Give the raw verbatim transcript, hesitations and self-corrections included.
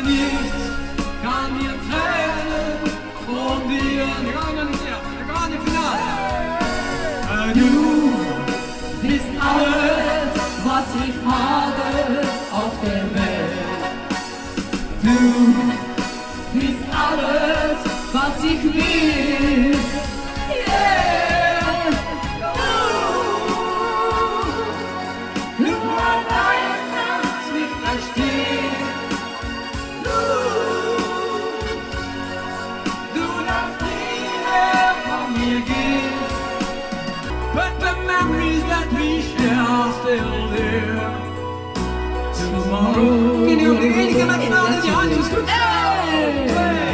Nichts kann mir trennen von dir. Eine grande Finale. Du bist alles, was ich habe auf der Welt. Du bist alles, was ich will. Yeah. Du, du allein kannst mich verstehen. Du, du darfst nie mehr von mir gehen. But the memories that we share are still there. Tomorrow. Can you give me a hand in the audience? Good job. Hey!